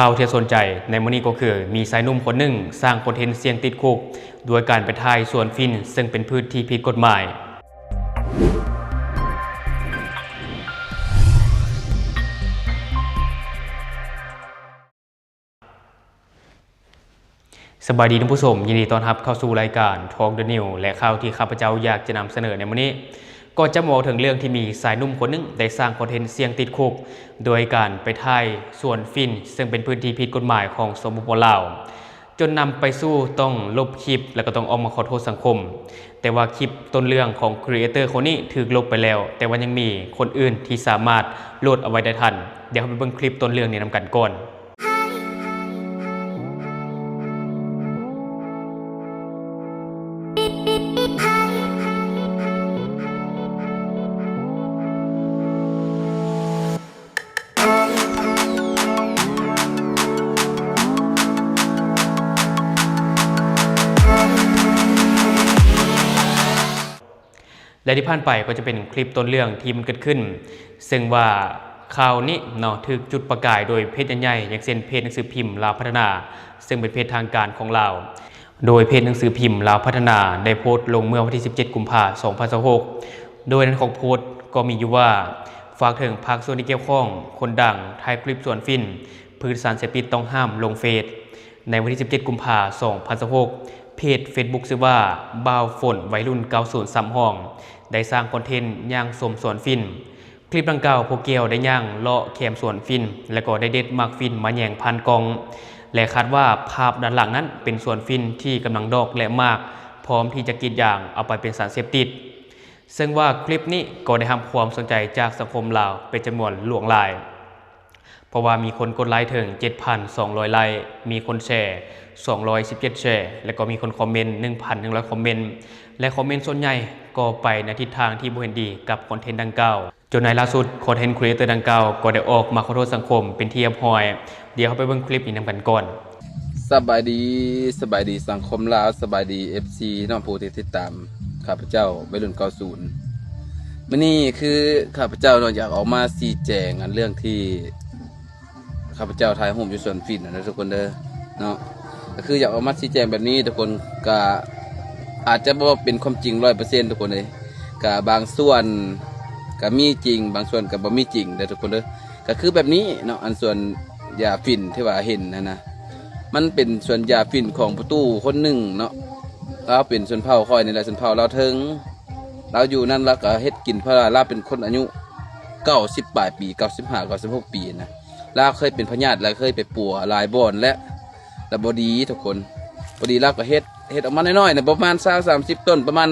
ຂ່າວທີ່ໜ້າສົນໃຈໃນມື້ນີ້ກໍຄື ມີຊາຍໜຸ່ມຄົນໜຶ່ງສ້າງຄອນເທັນສ່ຽງຕິດຄຸກ ດ້ວຍການໄປຖ່າຍສວນຝິ່ນ ເຊິ່ງເປັນພືດທີ່ຜິດກົດໝາຍ. ສະບາຍດີທ່ານຜູ້ຊົມ, ຍິນດີຕ້ອນຮັບເຂົ້າສູ່ລາຍການ Talk the News ແລະ ຂ່າວທີ່ຂ້າພະເຈົ້າຢາກຈະນຳສະເໜີໃນມື້ນີ້ ກໍຈະເວົ້າເຖິງເລື່ອງທີ່ມີຊາຍໜຸ່ມຄົນໜຶ່ງໄດ້ສ້າງຄອນເທັນສ່ຽງຕິດຄຸກ ໂດຍການໄປຖ່າຍສວນຝິ່ນ ເຊິ່ງເປັນພື້ນທີ່ຜິດກົດໝາຍຂອງ ສປປ ລາວ ຈົນນຳໄປສູ່ຕ້ອງລົບຄລິບ ແລະ ກໍຕ້ອງອອກມາຂໍໂທດສັງຄົມ. ແຕ່ວ່າຄລິບຕົ້ນເລື່ອງຂອງ creator ຄົນນີ້ຖືກລົບໄປແລ້ວ, ແຕ່ວ່າຍັງມີຄົນອື່ນທີ່ສາມາດໂຫຼດເອົາໄວ້ໄດ້ທັນ. ດຽວເຮົາໄປເບິ່ງຄລິບຕົ້ນເລື່ອງນີ້ນຳກັນກ່ອນ. ແລະ ທີ່ຜ່ານໄປກໍຈະເປັນຄລິບຕົ້ນເລື່ອງທີ່ມັນເກີດຂຶ້ນ, ເຊິ່ງວ່າຂ່າວນີ້ເນາະ ຖືກຈຸດປະກາຍໂດຍເພຈໃຫຍ່ໆ ຢ່າງເຊັ່ນເພຈໜັງສືພິມລາວພັດທະນາ ເຊິ່ງເປັນເພຈທາງການຂອງລາວ. ໂດຍເພຈໜັງສືພິມລາວພັດທະນາ ໄດ້ໂພສລົງເມື່ອວັນທີສິບເຈັດ ກຸມພາ ສອງພັນຊາວຫົກ ໂດຍໃນຂອບໂພສກໍມີຢູ່ວ່າ ຝາກເຖິງພາກສ່ວນທີ່ກ່ຽວຂ້ອງ, ຄົນດັງ, ຖ່າຍຄລິບສວນຝິ່ນ, ພືດສານເສບຕິດຕ້ອງຫ້າມລົງເຟສ. ໃນວັນທີສິບເຈັດ ກຸມພາ ສອງພັນຊາວຫົກ ເພຈເຟສບຸກຊື່ວ່າ ບ່າວຝົນໄວລຸ້ນເກົ້າສູນ ສາມຫ້ອງ ໄດ້ສ້າງຄອນເທັນຍ່າງຊົມສວນຝິ່ນ. ຄລິບດັ່ງກ່າວ ຜູ້ກ່ຽວໄດ້ຍ່າງເລາະແຄມສວນຝິ່ນ ແລະ ກໍໄດ້ເດັດໝາກຝິ່ນມາແຍງຜ່ານກ້ອງ ແລະ ຄາດວ່າພາບດ້ານຫຼັງນັ້ນເປັນສວນຝິ່ນທີ່ກຳລັງດອກ ແລະ ໝາກ ພ້ອມທີ່ຈະກຣີດຢາງເອົາໄປເປັນສານເສບຕິດ. ເຊິ່ງວ່າຄລິບນີ້ກໍໄດ້ຮັບຄວາມສົນໃຈຈາກສັງຄົມລາວເປັນຈຳນວນຫຼວງຫຼາຍ, ເພາະວ່າມີຄົນກົດໄລເຖິງ ເຈັດພັນສອງຮ້ອຍໄລ, ມີຄົນແຊ ສອງຮ້ອຍສິບເຈັດແຊ ແລະ ກໍມີຄົນຄອມເມັນ ໜຶ່ງພັນໜຶ່ງຮ້ອຍຄອມເມັນ ແລະ ຄອມເມັນສ່ວນໃຫຍ່ກໍໄປໃນທິດທາງທີ່ບໍ່ເຫັນດີກັບຄອນເທັນດັ່ງກ່າວ. ຈົນໃນລ່າສຸດ ຄອນເທັນຄຣີເອເຕີດັ່ງກ່າວກໍໄດ້ອອກມາຂໍໂທດສັງຄົມເປັນທີ່ຮຽບຮ້ອຍ. ດຽວເຮົາໄປເບິ່ງຄລິບນີ້ນຳກັນກ່ອນ. ສະບາຍດີ, ສະບາຍດີສັງຄົມລາວ, ສະບາຍດີເອັຟຊີເນາະ ຜູ້ທີ່ຕິດຕາມຂ້າພະເຈົ້າໄວລຸ້ນເກົ້າສູນ. ມື້ນີ້ຄືຂ້າພະເຈົ້າເນາະ ຢາກອອກມາຊີ້ແຈງອັນເລື່ອງທີ່ ຂ້າພະເຈົ້າຖ່າຍຮູບຢູ່ສວນຝິ່ນຫັ້ນນະທຸກຄົນເດີເນາະ. ກໍຄືຢາກອອກມາຊີ້ແຈງແບບນີ້ທຸກຄົນ, ກະອາດຈະບໍ່ເປັນຄວາມຈິງຮ້ອຍເປີເຊັນທຸກຄົນເອີຍ, ກະບາງສ່ວນກະມີຈິງ, ບາງສ່ວນກະບໍ່ມີຈິງເດີທຸກຄົນເດີ. ກະຄືແບບນີ້ເນາະ, ອັນສວນຢາຝິ່ນທີ່ວ່າເຫັນຫັ້ນນະ ມັນເປັນສວນຢາຝິ່ນຂອງພໍ່ຕູ້ຄົນໜຶ່ງເນາະ, ລາວເປັນຊົນເຜົ່າຂ້ອຍນີ້ແຫຼະ, ຊົນເຜົ່າລາວເທິງ. ລາວຢູ່ນັ້ນລາວກະເຮັດກິນ ເພາະວ່າລາວເປັນຄົນອາຍຸເກົ້າສິບປາຍປີ, ເກົ້າສິບຫ້າ ເກົ້າສິບຫົກປີນະ. ລາວເຄີຍເປັນພະຍາດ ແລະ ເຄີຍໄປປົວຫຼາຍບ່ອນແລ້ວ ແລ້ວບໍ່ດີທຸກຄົນ. ພໍດີລາວກໍເຮັດ ເຮັດອອກມານ້ອຍໆນະ ປະມານຊາວສາມສິບຕົ້ນ ປະມານ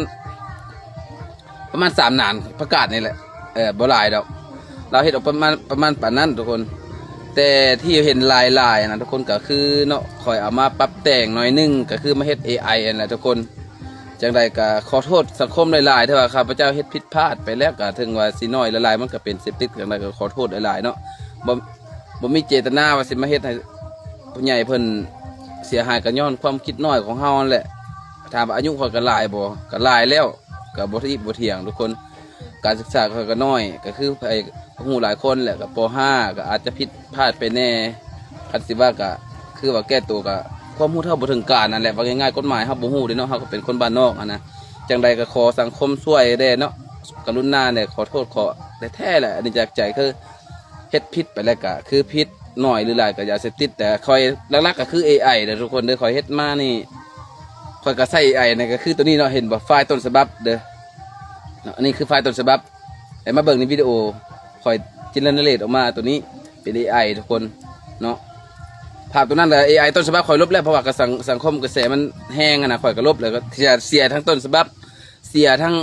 ປະມານສາມໜານຜັກກາດນີ້ແຫຼະ, ເອີ ບໍ່ຫຼາຍດອກ. ລາວເຮັດອອກປະມານ ປະມານປານນັ້ນທຸກຄົນ. ແຕ່ທີ່ເຫັນຫຼາຍໆນະທຸກຄົນ ກໍຄືເນາະ ຂ້ອຍເອົາມາປັບແຕ່ງໜ້ອຍໜຶ່ງ ກໍຄືມາເຮັດເອໄອຫັ້ນແຫຼະທຸກຄົນ. ຈັ່ງໃດກໍຂໍໂທດສັງຄົມຫຼາຍໆ ທີ່ວ່າຂ້າພະເຈົ້າເຮັດຜິດພາດໄປແລ້ວ ກໍເຖິງວ່າຊິໜ້ອຍຫຼາຍໆ ມັນກໍເປັນເສບຕິດ. ຈັ່ງໃດກໍຂໍໂທດຫຼາຍໆເນາະ, ບໍ່ ບໍ່ມີເຈດຕະນາວ່າຊິມາເຮັດໃຫ້ຜູ້ໃຫຍ່ເພິ່ນເສຍຫາຍ ກໍຍ້ອນຄວາມຄິດນ້ອຍຂອງເຮົາຫັ້ນແຫຼະ. ຖາມວ່າອາຍຸຂ້ອຍກໍຫຼາຍບໍ່? ກໍຫຼາຍແລ້ວ, ກໍບໍ່ທິບບໍ່ຖຽງທຸກຄົນ. ການສຶກສາຂ້ອຍກໍນ້ອຍ, ກໍຄືໃຜຮູ້ຫຼາຍຄົນແຫຼະ, ກໍ ປໍຫ້າ ກໍອາດຈະຜິດພາດໄປແດ່. ຄັນຊິວ່າກໍຄືວ່າແກ້ໂຕ ກໍຄວາມຮູ້ເທົ່າບໍ່ເຖິງການນັ້ນແຫຼະ. ເວົ້າງ່າຍໆ ກົດໝາຍເຮົາບໍ່ຮູ້ເດ້ເນາະ, ເຮົາກໍເປັນຄົນບ້ານນອກຫັ້ນນະ. ຈັ່ງໃດກໍຂໍສັງຄົມຊ່ວຍແດ່ເນາະ, ກະລຸນາແດ່, ຂໍໂທດ ຂໍແທ້ໆແຫຼະ. ອັນນີ້ຈາກໃຈ ຄື ເຮັດຜິດໄປແລ້ວກະຄືຜິດ, ໜ້ອຍຫຼືຫຼາຍກະຢາເສບຕິດ. ແຕ່ຂ້ອຍຫຼັກໆກະຄືເອໄອເດີທຸກຄົນເດີ, ຂ້ອຍເຮັດມານີ້ ຂ້ອຍກະໃຊ້ເອໄອນະ, ກະຄືໂຕນີ້ເນາະ, ເຫັນບໍ່? ໄຟລ໌ຕົ້ນສະບັບເດີເນາະ, ອັນນີ້ຄືໄຟລ໌ຕົ້ນສະບັບ. ແລ້ວມາເບິ່ງໃນວິດີໂອ ຂ້ອຍເຈເນເຣດອອກມາໂຕນີ້ເປັນເອໄອທຸກຄົນເນາະ. ພາບໂຕນັ້ນລະເອໄອຕົ້ນສະບັບຂ້ອຍລົບແລ້ວ, ເພາະວ່າກະສັງ ສັງຄົມກະແສມັນແຮງຫັ້ນນະ, ຂ້ອຍກະລົບແລ້ວ, ກະເສຍ ເສຍທັງຕົ້ນສະບັບ ເສຍທັງ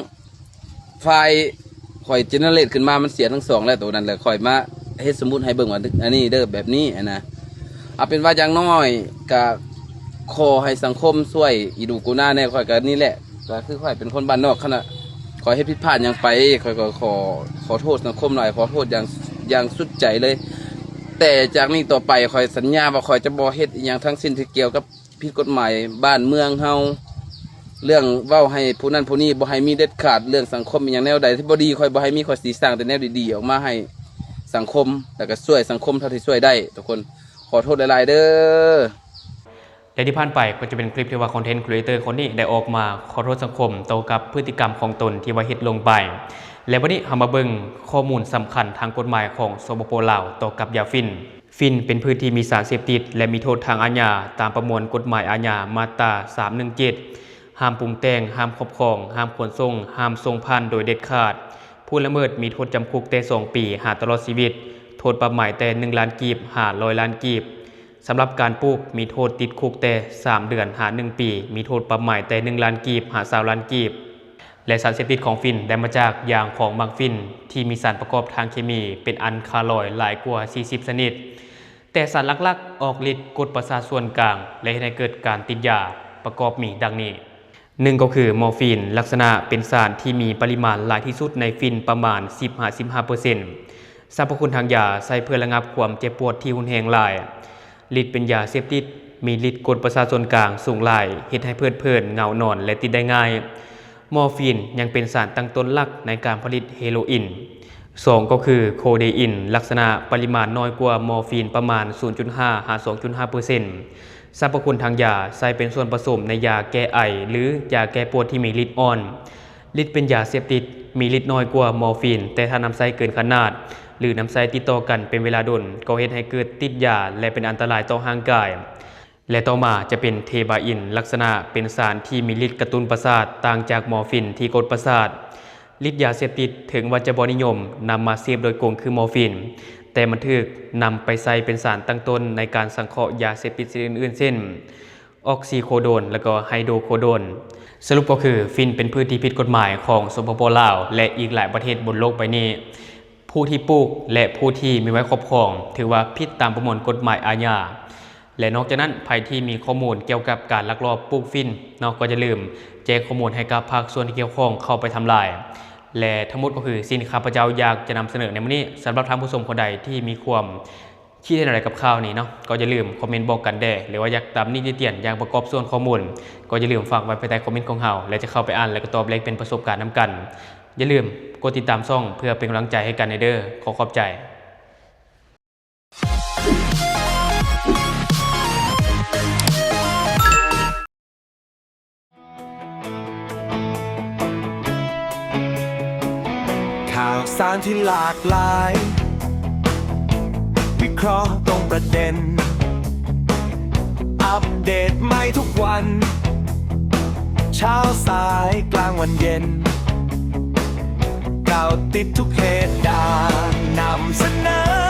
ໄຟລ໌ຂ້ອຍເຈເນເຣດຂຶ້ນມາ ມັນເສຍທັງສອງແລ້ວໂຕນັ້ນແຫຼະ. ຂ້ອຍມາເຮັດສົມມຸດໃຫ້ເບິ່ງວ່າ ອັນນີ້ເດີ ແບບນີ້ຫັ້ນນະ. ເອົາເປັນວ່າຢ່າງໜ້ອຍກະຂໍໃຫ້ສັງຄົມຊ່ວຍອີດູກູນາແດ່. ຂ້ອຍກະນີ້ແຫຼະ, ກະຄືຂ້ອຍເປັນຄົນບ້ານນອກ, ຄັນວ່າຂ້ອຍເຮັດຜິດພາດຫຍັງໄປ ຂ້ອຍກໍຂໍ ຂໍໂທດສັງຄົມຫຼາຍ, ຂໍໂທດຢ່າງ ຢ່າງສຸດໃຈເລີຍ. ແຕ່ຈາກນີ້ຕໍ່ໄປ ຂ້ອຍສັນຍາວ່າຂ້ອຍຈະບໍ່ເຮັດອີ່ຫຍັງທັງສິ້ນທີ່ກ່ຽວກັບ ຜິດກົດໝາຍບ້ານເມືອງເຮົາ, ເລື່ອງເວົ້າໃຫ້ຜູ້ນັ້ນຜູ້ນີ້ ບໍ່ໃຫ້ມີເດັດຂາດ. ເລື່ອງສັງຄົມອີ່ຫຍັງແນວໃດທີ່ບໍ່ດີ ຂ້ອຍບໍ່ໃຫ້ມີ, ຂ້ອຍຊິສ້າງແຕ່ແນວດີໆອອກມາໃຫ້ສັງຄົມ ແລ້ວກໍຊ່ວຍສັງຄົມເທົ່າທີ່ຊ່ວຍໄດ້ທຸກຄົນ. ຂໍໂທດຫຼາຍໆເດີ. ແລະທີ່ຜ່ານໄປກໍຈະເປັນຄລິບທີ່ວ່າຄອນເທັນຄຣີເອເຕີຄົນນີ້ໄດ້ອອກມາຂໍໂທດສັງຄົມຕໍ່ກັບພຶດຕິກຳຂອງຕົນທີ່ວ່າເຮັດລົງໄປ. ແລະບັດນີ້ເຮົາມາເບິ່ງຂໍ້ມູນສຳຄັນທາງກົດໝາຍຂອງ ສປປ ລາວ ຕໍ່ກັບຢາຝິ່ນ. ຝິ່ນເປັນພືດທີ່ມີສານເສບຕິດ ແລະມີໂທດທາງອາຍາ ຕາມປະມວນກົດໝາຍອາຍາມາດຕາສາມໜຶ່ງເຈັດ ຫ້າມປຸງແຕ່ງ, ຫ້າມຄອບຄອງ, ຫ້າມຂົນສົ່ງ, ຫ້າມສົ່ງຜ່ານໂດຍເດັດຂາດ. ຜູ້ລະເມີດມີໂທດຈຳຄຸກແຕ່ສອງປີຫາຕະຫຼອດຊີວິດ, ໂທດປັບໃໝແຕ່ໜຶ່ງລ້ານກີບຫາຮ້ອຍລ້ານກີບ. ສຳລັບການປູກ ມີໂທດຕິດຄຸກແຕ່ສາມເດືອນຫາໜຶ່ງປີ, ມີໂທດປັບໃໝແຕ່ໜຶ່ງລ້ານກີບຫາຊາວລ້ານກີບ. ແລະສານເສບຕິດຂອງຝິ່ນໄດ້ມາຈາກຢາງຂອງໝາກຝິ່ນ ທີ່ມີສານປະກອບທາງເຄມີເປັນອັນຄາລອຍຫຼາຍກວ່າສີ່ສິບຊະນິດ. ແຕ່ສານຫຼັກໆອອກລິດກົດປະສາດສ່ວນກາງ ແລະເຮັດໃຫ້ເກີດການຕິດຢາ ປະກອບມີດັ່ງນີ້. ໜຶ່ງກໍຄືມໍຟີນ, ລັກສະນະເປັນສານທີ່ມີປະລິມານຫຼາຍທີ່ສຸດໃນຝິ່ນ ປະມານສິບຫາສິບຫ້າເປີເຊັນ. ສັບພະຄຸນທາງຢາໃຊ້ເພື່ອລະງັບຄວາມເຈັບປວດທີ່ຮຸນແຮງຫຼາຍ. ລິດເປັນຢາເສບຕິດ, ມີລິດກົດປະສາດສ່ວນກາງສູງຫຼາຍ, ເຮັດໃຫ້ເພີດເພີນ, ເຫງົານອນ ແລະຕິດໄດ້ງ່າຍ. ມໍຟີນຍັງເປັນສານຕັ້ງຕົ້ນຫຼັກໃນການຜະລິດເຮໂຣອິນ. ສອງກໍຄືໂຄເດອິນ, ລັກສະນະປະລິມານນ້ອຍກວ່າມໍຟີນປະມານສູນຈຸດຫ້າຫາສອງຈຸດຫ້າເປີເຊັນ. ສັບພະຄຸນທາງຢາໃຊ້ເປັນສ່ວນປະສົມໃນຢາແກ້ໄອ ຫຼື ຢາແກ້ປວດທີ່ມີລິດອ່ອນ. ລິດເປັນຢາເສບຕິດ, ມີລິດນ້ອຍກວ່າມໍຟີນ, ແຕ່ຖ້ານຳໃຊ້ເກີນຂະໜາດ ຫຼື ນຳໃຊ້ຕິດຕໍ່ກັນເປັນເວລາດົນ ກໍເຮັດໃຫ້ເກີດຕິດຢາ ແລະເປັນອັນຕະລາຍຕໍ່ຮ່າງກາຍ. ແລະຕໍ່ມາຈະເປັນເທບາອິນ, ລັກສະນະເປັນສານທີ່ມີລິດກະຕຸ້ນປະສາດ, ຕ່າງຈາກມໍຟີນທີ່ກົດປະສາດ. ລິດຢາເສບຕິດເຖິງວ່າຈະບໍ່ນິຍົມນຳມາເສບໂດຍກົງຄືມໍຟີນ, ແຕ່ມັນຖືກນຳໄປໃຊ້ເປັນສານຕັ້ງຕົ້ນໃນການສັງເຄາະຢາເສບຕິດຊະນິດອື່ນໆ ເຊັ່ນ ອອກຊີໂຄໂດນ ແລະກໍໄຮໂດຣໂຄໂດນ. ສະຫຼຸບກໍຄື ຝິ່ນເປັນພືດທີ່ຜິດກົດໝາຍຂອງ ສປປ ລາວ ແລະອີກຫຼາຍປະເທດບົນໂລກໃບນີ້. ຜູ້ທີ່ປູກ ແລະຜູ້ທີ່ມີໄວ້ຄອບຄອງ ຖືວ່າຜິດຕາມປະມວນກົດໝາຍອາຍາ. ແລະນອກຈາກນັ້ນ ໃຜທີ່ມີຂໍ້ມູນກ່ຽວກັບການລັກລອບປູກຝິ່ນເນາະ ກໍຢ່າລືມແຈ້ງຂໍ້ມູນໃຫ້ກັບພາກສ່ວນທີ່ກ່ຽວຂ້ອງເຂົ້າໄປທຳລາຍ. ແລະທັງໝົດກໍຄືສິ່ງທີ່ຂ້າພະເຈົ້າຢາກຈະນຳສະເໜີໃນມື້ນີ້. ສຳລັບທ່ານຜູ້ຊົມຄົນໃດທີ່ມີຄວາມຄິດເຫັນແນວໃດກັບຂ່າວນີ້ເນາະ ກໍຢ່າລືມຄອມເມັນບອກກັນແດ່ ຫຼືວ່າຢາກຕຳນິຕິຕຽນຢ່າງປະກອບສ່ວນຂໍ້ມູນ ກໍຢ່າລືມຝາກໄວ້ພາຍໃຕ້ຄອມເມັນຂອງເຮົາ ແລະຈະເຂົ້າໄປອ່ານ ແລະກໍຕອບແລກປ່ຽນປະສົບການນຳກັນ. ຢ່າລືມກົດຕິດຕາມຊ່ອງເພື່ອເປັນກຳລັງໃຈໃຫ້ກັນແດ່ເດີ. ຂໍຂອບໃຈ. ຂ່າວສານທີ່ຫຼາກຫຼາຍ ວິເຄາະຕຣົງປະເດັນ ອັບເດດໃໝ່ທຸກວັນ ເຊົ້າສາຍກາງວັນເຢັນ ເກົາະຕິດທຸກເຫດການ ນຳສະເໜີ